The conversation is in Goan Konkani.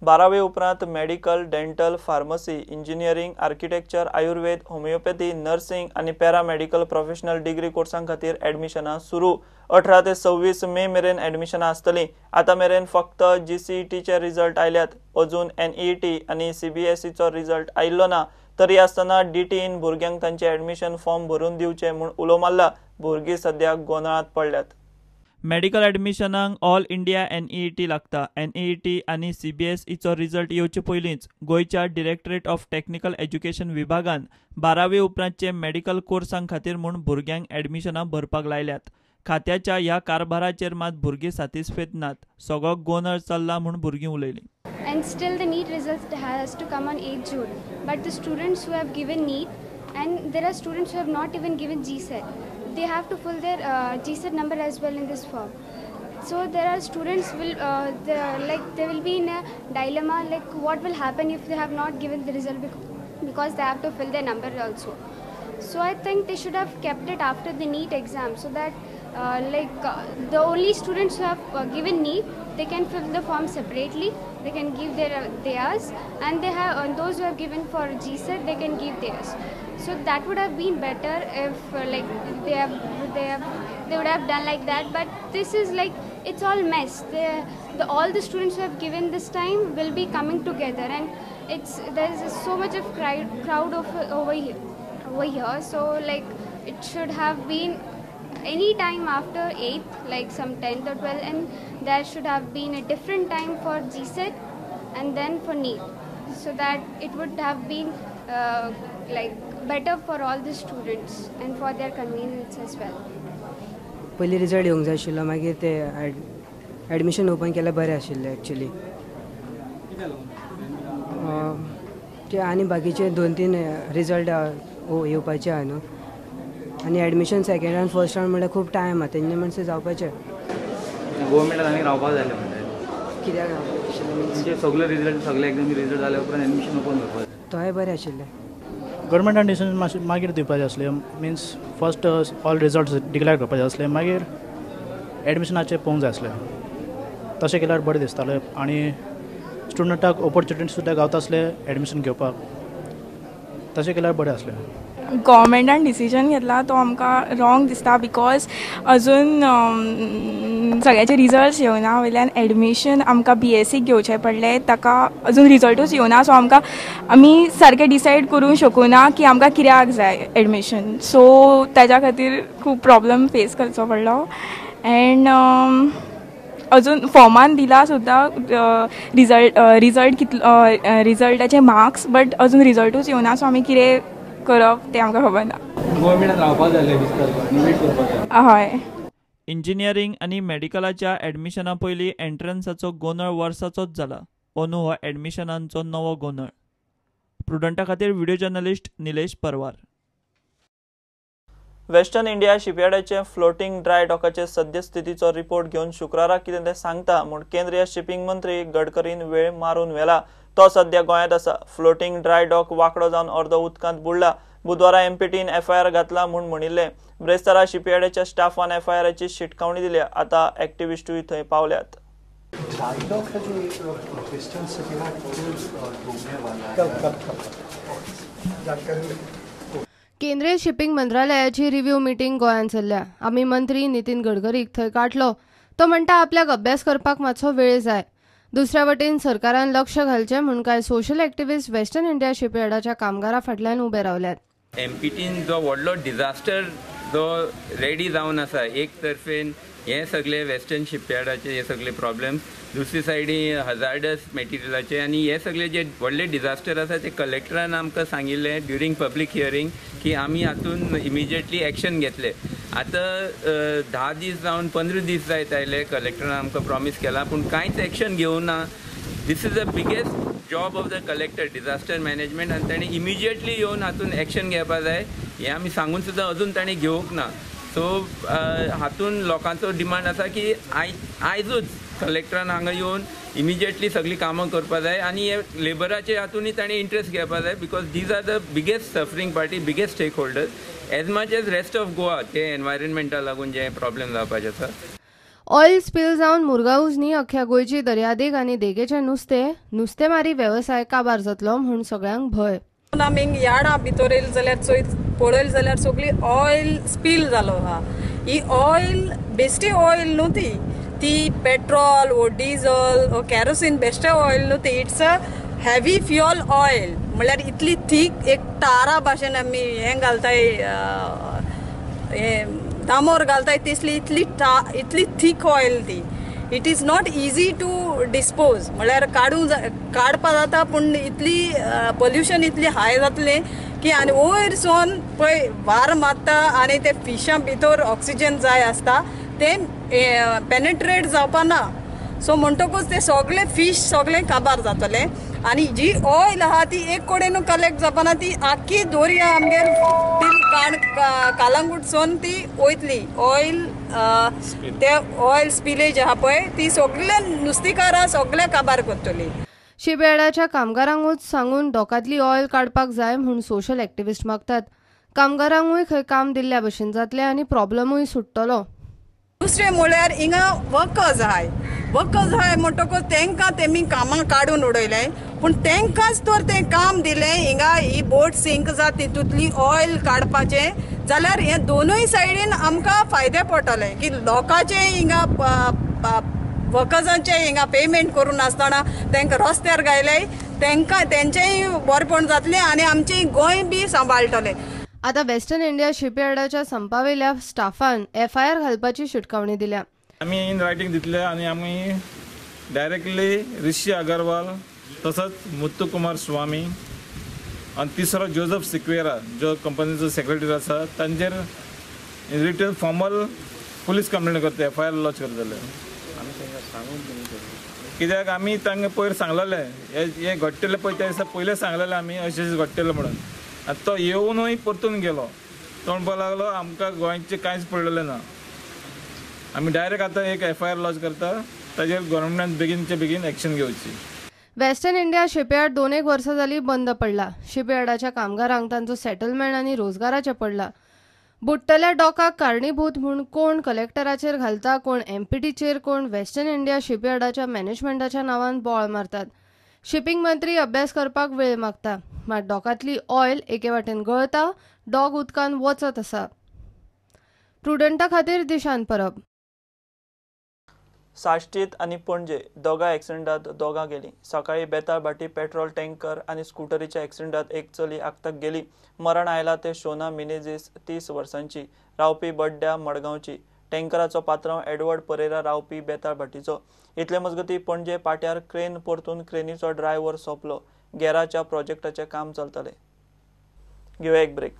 बारावे उपरांत medical, dental, pharmacy, engineering, architecture, Ayurveda, homeopathy, nursing आनी पॅरामेडिकल प्रोफेशनल डिग्री कोर्सां खातीर ॲडमिशनां सुरू. 18 ते 26 मे मेरेन ॲडमिशनां आसतलीं. आतां मेरेन फक्त जीसीईटीचे रिजल्ट आयल्यात, अजून एनईईटी आनी सीबीएसईचो रिजल्ट आयिल्लो ना. तरी आसतना डीटीईन भुरग्यांक तांचे ॲडमिशन फॉर्म भरून दिवचे म्हूण उलो मारला. भुरगीं सद्या गोंदळांत पडल्यात. मेडिकल ॲडमिशनाक ऑल इंडिया एनईईटी लागता. एनईईटी आनी सीबीएसईचो रिजल्ट येवचे पयलींच गोंयच्या डिरेक्टरेट ऑफ टेक्निकल एज्युकेशन विभागान बारावे उपरांतचे मेडिकल कोर्सां खातीर म्हूण भुरग्यांक ॲडमिशनां भरपाक लायल्यात. खात्याच्या ह्या कारभाराचेर मात भुरगीं सातिस्फेद नात. सगळो गोंदळ चल्ला म्हूण भुरगीं उलयलीं. And still the NEET results has to come on 8 June. But the students who have given NEET, and there are students who have not even given GSET, they have to fill their GSET number as well in this form. So there are students will like they will be in a dilemma, like what will happen if they have not given the result, because they have to fill their number also. So I think they should have kept it after the NEET exam, so that the only students who have given NEET, they can fill the form separately, they can give theirs, and they have those who have given for GSET, they can give theirs. So that would have been better if like they would have done like that. But this is like, it's all mess. The all the students who have given this time will be coming together, and it's there is so much of crowd of over here. So like, it should have been any time after 8th, like some 10th or 12th, and there should have been a different time for GSET and then for NEET, so that it would have been like better for all the students and for their convenience as well. पयलीं रिजल्ट येवंक जाय आशिल्लो, मागीर ते एडमिशन ओपन केल्यार बरें आशिल्लें एक्चुली. ते आनी बाकीचे दोन तीन रिजल्ट येवपाचे आहा न्हू, आनी admission second round, first round म्हणल्यार खूब टायम आहा, तेंचे म्हणसर जावपाचें. गोवोरमेंटान आनी रावपाक जाय आसलें म्हणटा. कित्याक रावपाचें आशिल्लें मिन्स? म्हणजे सगळे रिजल्ट, सगळे एग्जामी रिजल्ट जाल्या उपरांत एडमिशन ओपन करपाक. तोय बरें आशिल्लें. गव्हर्मेंटान डिसिजन मातशें मागीर दिवपाचें आसलें, means first all results declare करपाचें आसलें, मागीर एडमिशनाचें पळोवंक जाय आसलें. तशें केल्यार बरें दिसतालें आनी स्टुडंटाक ऑपॉर्चुनिटी सुद्दां गावता आसलें एडमिशन घेवपाक. तशें केल्यार बरें आसलें. गव्हर्मेंटान डिसिजन घेतला तो आमकां रॉंग दिसता, because अजून सगळ्याचे रिजल्ट्स येवना, वयल्यान एडमिशन आमकां बीएससीक घेवचें पडलें, ताका अजून रिजल्टूच येवना. सो आमकां आमी सारकें डिसायड करूंक शकूना की आमकां कित्याक जाय एडमिशन. सो ताच्या खातीर खूब प्रॉब्लम फेस करचो पडलो. एंड अजून फॉर्मान दिला सुद्दां रिजल्ट कितलो, रिजल्टाचे मार्क्स, बट अजून रिजल्टूच येवना. सो आमी कितें करप तें आमकां खबर ना. गोवोरमेंटान रावपाक जाय आसलें दिसता आनी वेट करपाक जाय. हय. इंजिनियरींग आनी मेडिकलाच्या ॲडमिशना पयलीं एंट्रन्साचो गोंदळ वर्साचोच जाला. अंदू हो ॲडमिशनांचो नवो गोंदळ. प्रुडंटा खातीर video journalist Nilesh Parwar. Western India शिपयार्डाचे फ्लोटींग ड्राय डॉकाचे सद्यस्थितीचो रिपोर्ट घेवन शुक्रारा कितें तें सांगता म्हूण केंद्रीय शिपिंग मंत्री गडकरीन वेळ मारून व्हेला. तो सध्या गोंयांत आसा. फ्लोटींग ड्राय डॉक वांकडो जावन अर्दो उदकांत बुडला. बुधवारा एमपीटीन एफआयआर घातला म्हूण म्हणिल्लें. ब्रेस्तारा शिपयार्डाच्या स्टाफान एफआयआराची शिटकावणी दिल्या. आतां एक्टिविस्टूय थंय पावल्यात. ड्राई डॉक है जो वेस्टर्न शिपयार्ड डूबने वाला है, कब कब कब जानकारी? केंद्रीय शिपिंग मंत्रालयाची रिव्ह्यू मिटींग गोंयांत चल्ल्या. आमी मंत्री नितीन गडकरीक थंय काडलो. तो म्हणटा, आपल्याक अभ्यास करपाक मातसो वेळ जाय. दुसऱ्या वटेन सरकारान लक्ष घालचें म्हूण कांय सोशल एक्टिविस्ट वेस्टर्न इंडिया शिपयार्डाच्या कामगारां फाटल्यान उबे रावल्यात. एमपीटीन जो व्हडलो डिझास्टर जो रेडी जावन आसा, एक तर्फेन हे सगळे वेस्टर्न शिपयार्डाचे हे सगळे प्रॉब्लेम्स, दुसरी सायडी हजार्डस मटेरियलाचे, आनी हे सगळे जे व्हडले डिझास्टर आसा, ते कलेक्टरान आमकां सांगिल्लें ड्युरींग पब्लीक हियरींग की आमी हातून इमिजिएटली एक्शन घेतले. आतां 10 दीस जावन 15 दीस जायत आयले. कलेक्टरान आमकां प्रॉमीस केलां, पूण कांयच एक्शन घेवना. This is the biggest job of the collector, disaster management, आनी ताणें इमिजिएटली येवन हातून एक्शन घेवपा जाय. हें आमी सांगून सुद्दां अजून ताणें घेवंक ना. सो हातून लोकांचो डिमांड आसा की आयजूच कलेक्टरान हांगा येवन इमिजिएटली सगळीं कामां करपा जाय आनी हे लेबराचे हातूनय ताणें इंट्रस्ट घेवपा जाय, because these are the biggest suffering party, biggest stakeholders, as much as rest of Goa. ते एनवायरमेंटा लागून जे प्रॉब्लेम जावपाचे आसा. ऑयल स्पिल जावन मुरगांवच न्ही अख्ख्या गोंयची दर्यादेग आनी देगेचे नुस्तें नुस्तेमारी वेवसाय काबार जातलो म्हूण सगळ्यांक भंय. आमी यार्डा भितर येयले जाल्यार चोय पळयले जाल्यार सगळी ऑयल स्पील जालो आहा. ही ऑयल बेश्टी ऑयल न्हू ती ती पेट्रोल वो डिझल वो कॅरोसीन बेश्टे ऑयल न्हू ती. It's a heavy fuel oil म्हणल्यार इतली थीक एक टारा भाशेन आमी हें घालताय हें दामोर घालताय तिसली इतली इतली थीक ऑयल ती. It is not easy to dispose म्हणल्यार काडपा जाता पूण इतली पोल्युशन इतली हाय जातलें की आनी वयर सोन पळय वार मारता आनी ते फिशां भितर ऑक्सिजन जाय आसता तें पेनेट्रेट जावपा ना. सो म्हणटकूच ते सगळे फीश सगळे काबार जातले आनी जी ऑयल आहा ती एक कडेन कलेक्ट जावपाना ती आख्खी दोरया आमगेर ती कालांगूट सोन ती वयतली ऑयल. ते ऑयल स्पिलेज आहा पळय ती सगळे नुस्तेकारां सगळे काबार करतली. शिपयार्डाच्या कामगारांकूच सांगून डॉकांतली ऑयल काडपाक जाय म्हूण सोशल एक्टिविस्ट मागतात. कामगारांकूय खंय काम दिल्ल्या भशेन जातलें आनी प्रॉब्लमूय सुट्टलो. दुसरें म्हळ्यार हिंगा वर्कर्स आहाय वर्कर्स आहाय म्हणटकूच तांकां तेमी कामां काडून उडयलें पूण तांकांच तर तें काम दिलें हिंगा ही बोट सिंक जाता तितूंतली ऑयल काडपाचें जाल्यार हें दोनूय सायडीन आमकां फायदे पडटले की लोकांचें हिंगा वर्कर्सांचें हिंगा पेमेंट करून नासतना तांकां रस्त्यार घायले तांकां तेंचेंय बरेपण जातलें आनी आमचें गोंय बी सांबाळटलें. आता वेस्टर्न इंडिया शिपयार्डाच्या संपावेल्या स्टाफान एफआयआर घालपाची शिटकावणी दिल्या. आमी इन रायटींग दितले आनी आमी डायरेक्टली ऋषी अगरवाल तसोच मुत्तुकुमार स्वामी आनी तिसरो जोजफ सिक्वेरा जो कंपनीचो सेक्रेटरी आसा तांचेर रिटन फॉर्मल पुलीस कंप्लेन करता, एफआयआर लॉन्च करतले. कित्याक आमी तांकां पयर सांगलेलें हें घडटलें पळय त्या दिसा पयलें सांगलेलें आमी अशें अशें घडटलें म्हणून. आनी तो येवनूय परतून गेलो. तो म्हणपाक लागलो आमकां गोंयचें कांयच पडलेलें ना. आमी डायरेक्ट आतां एक एफआयआर लॉन्च करता ताजेर गव्हर्मेंटान बेगीनचे बेगीन एक्शन घेवची. वेस्टर्न इंडिया शिपयार्ड 2-1 वर्सां जाली बंद पडला. शिपयार्डाच्या कामगारांक तांचो सेटलमेंट आनी रोजगाराचें पडला. बुडटल्या डॉकाक कारणीभूत म्हूण कोण कलेक्टराचेर घालता, कोण एमपीटीचेर, कोण वेस्टर्न इंडिया शिपयार्डाच्या मॅनेजमेंटाच्या नांवान बोळ मारतात. शिपिंग मंत्री अभ्यास करपाक वेळ मागता, मात डॉकांतली ऑयल एके वाटेन गळता, डॉक उदकान वचत आसा. प्रुडंटा खातीर दिशांत परब. साश्टीत आनी पणजे दोगा एक्सिडेंटात दोगां गेली. सकाळी बेताळभाटी पेट्रोल टँकर आनी स्कुटरीच्या एक्सिडेंटात एक चली आक्ताक गेली. मरण आयला ते शोना मिनेझीस 30 वर्सांची, रावपी बड्ड्या मडगांवची. टँकराचो पात्रांव एडवर्ड परेरा रावपी बेताळभाटीचो. इतले मजगती पणजे पाट्यार क्रेन परतून क्रेनीचो ड्रायव्हर सोंपलो. गॅराच्या प्रोजेक्टाचें काम चलतलें. घेवया एक ब्रेक.